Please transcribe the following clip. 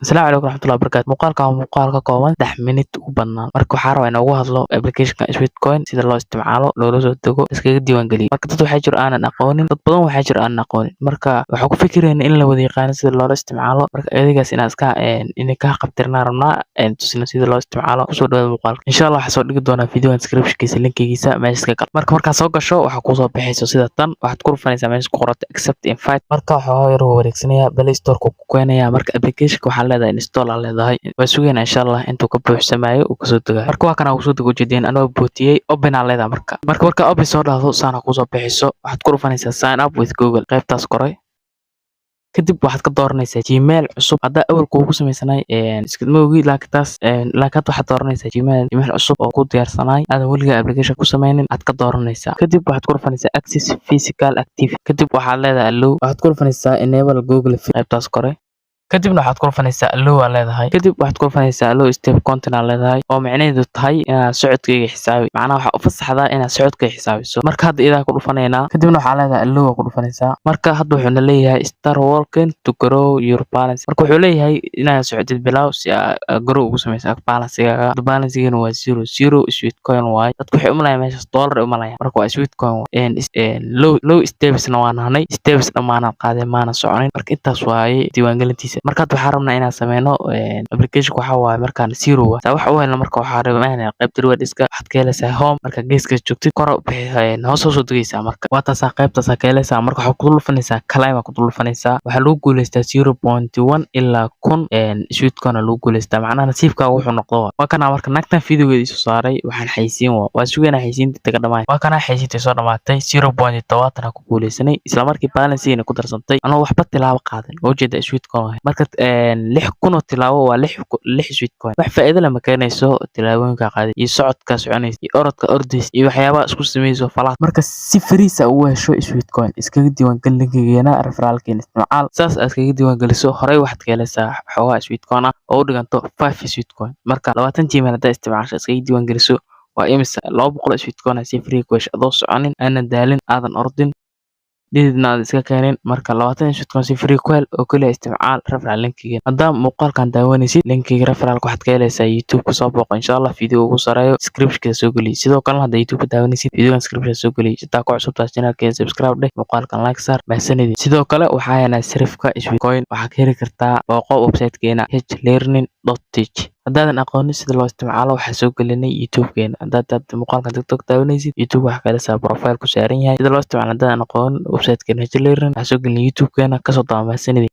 Asalaamu calaykum waraxmatullahi wabarakaatu. Muuqaalkan waa muuqaal ka kooban 3 minute u badnaan. Marka waxaa rabaa inaan ugu hadlo applicationka Sweatcoin, sida loo isticmaalo, loola soo dego, iskaga diiwaan geliyo. Marka dad waxaa jiro aanan aqoonin, dad badan waxaa jiro aanan aqoonin. Marka waxaan ku fikirayna in la wada yaqaano sida loola isticmaalo. Marka adigaas inaan iska inay ka qabtirnaa rabnaa tusino sida loo isticmaalo. Kusoo dhawaada muuqaalka. Insha Allah waxaa soo dhigi doonaa video descriptionkiisa linkigiisa meesha iska gal. Marka markaad soo gasho, waxaa kuusoo baxayso sida tan. Waxaad ku dhufanaysaa meesha ku qorata "accept invite". Marka waxaa yar wareegsanaya, Play Store ku keenaya. Marka applicationka waxaa leedahay install aa leedahay. Waa sugaynaa insha Allah intuu ka buuxsamayo, uu kasoo degayo. Marka waa kana kusoo dego, ujeedeen anoo bootiyey. Open aa leedahay. Marka marka open soo dhahdo, saana kusoo bixiso. Waxaad ku dhufanaysaa "sign up with Google" qaybtaas koray. Kadib waxaad ka dooranaysaa Gmail cusub haddaa awal kuugu samaysanay, iskama ogi, laakiin taas, laakiin hadda waxaad dooranaysaa Gmail cusub oo ku diyaarsanay, aadan weligaa application ku sameynin aad ka dooranaysaa. Kadib waxaad ku dhufanaysaa "access physical activity". Kadib waxaad leedahay allow. Waxaad ku dhufanaysaa "enable Google" qaybtaas kore. Kadibna waxaad ku dhufanaysaa allow aa leedahay. Kadib waxaad ku dhufanaysaa "allow step counting" aa leedahay, oo micnaheedu tahay inaad socodkayga xisaabi, macnaha waxaa u fasaxdaa inaad socodkayga xisaabiso. Marka hadda iyadaa ku dhufanaynaa. Kadibna waxaa leedahay allow aa ku dhufanaysaa. Marka hadda wuxuuna leeyahay "start walking to grow your balance". Marka wuxuu leeyahay inaad socotid bilow si aa grow ugu sameyso balancegaaga. Balancegeena waa zero zero Sweatcoin waaye. Dadku waxay umalayaan meeshaas dollar ay umalayaan. Marka waa Sweatcoin. Low stepsna waa nahnay, steps dhammaanaan qaadeen, maana soconin. Marka intaas waaye diiwaangelintiisa. Marka hadda waxaan rabnaa inaan sameyno application. Waxaa waaye markaan zero waa saa wax u helno. Marka waxaa rabaa qaybta rewardska. Waxaad ka helaysaa home. Marka geeska joogtid, kor hoos soo degaysaa. Marka waa taasaa, qaybtaasaa ka helaysaa. Marka waxaad ku dhufanaysaa claim aa ku dhufanaysaa. Waxaa lagu guuleystaa 0.1 ilaa 1000 Sweatcoin aa lagu guuleystaa, macnaha nasiibkaaga wuxuu noqdo. Waa kana. Marka naagtan videogeeda isoo saaray, waxaan xaysiin waa sugaynaa xaysiinta inta ka dhamaay. Waa kana, xaysiinta soo dhamaatay. 0.70 ku guuleysanay. Isla markii balancegiina ku darsantay anoo waxba tilaabo qaadan. Waa ujeeda, Sweatcoin. Marka 6000 oo tilaabo waa lix Sweatcoin. Wax faa'iido leh ma keenayso tilaabooyinka qaaday iyo socodka soconaysa iyo orodka ordaysa iyo waxyaabaha isku samayso falaha. Marka si free ah ugu hesho Sweatcoin, iskaga diiwaangelin linkigeena, referralkeena isticmaal. Saas aad iskaga diiwaangeliso, horey waxaad ka helaysaa xoogaa Sweatcoin ah oo u dhiganto 5 Sweatcoin. Marka 20 Gmail haddaad isticmaasho, iskaga diiwaangeliso, waa imisa? 200 Sweatcoin ah si free ku hesho, adoo soconin, aanan daalin, aadan ordin, dhididna aad iska keenin. Marka 20 Sweatcoin si free ku hel oo kaliya isticmaal referral linkigeena. Haddaa muuqaalkan daawanaysid, linkiga referralka waxaad ka helaysaa YouTube. Kusoo booqo insha Allah, video ugu sareeyo description soo geliyo. Sidoo kalena haddaa YouTube ka daawanaysid, videogan description soo geliyo. Sitaa ku cusub taas channelkeena, subscribe dheh, muuqaalkan like saar. Mahadsanidin. Sidoo kale waxaa helnaa sarifka Sweatcoin. Waxaad ka heli kartaa, booqo website-keena hlearning.tech. Haddaadan aqoonin sida loo isticmaalo, waxaa soo gelinay YouTube-keena. Haddaad hadda muuqaalkan TikTok daawanaysid, YouTube waxaa ka helaysaa profile ku saaran yahay sida loo isticmaalo. Haddaadan aqoonin website-keena hlearning, waxaa soo gelinay YouTube-keena, kasoo daawa. Mahadsanidin.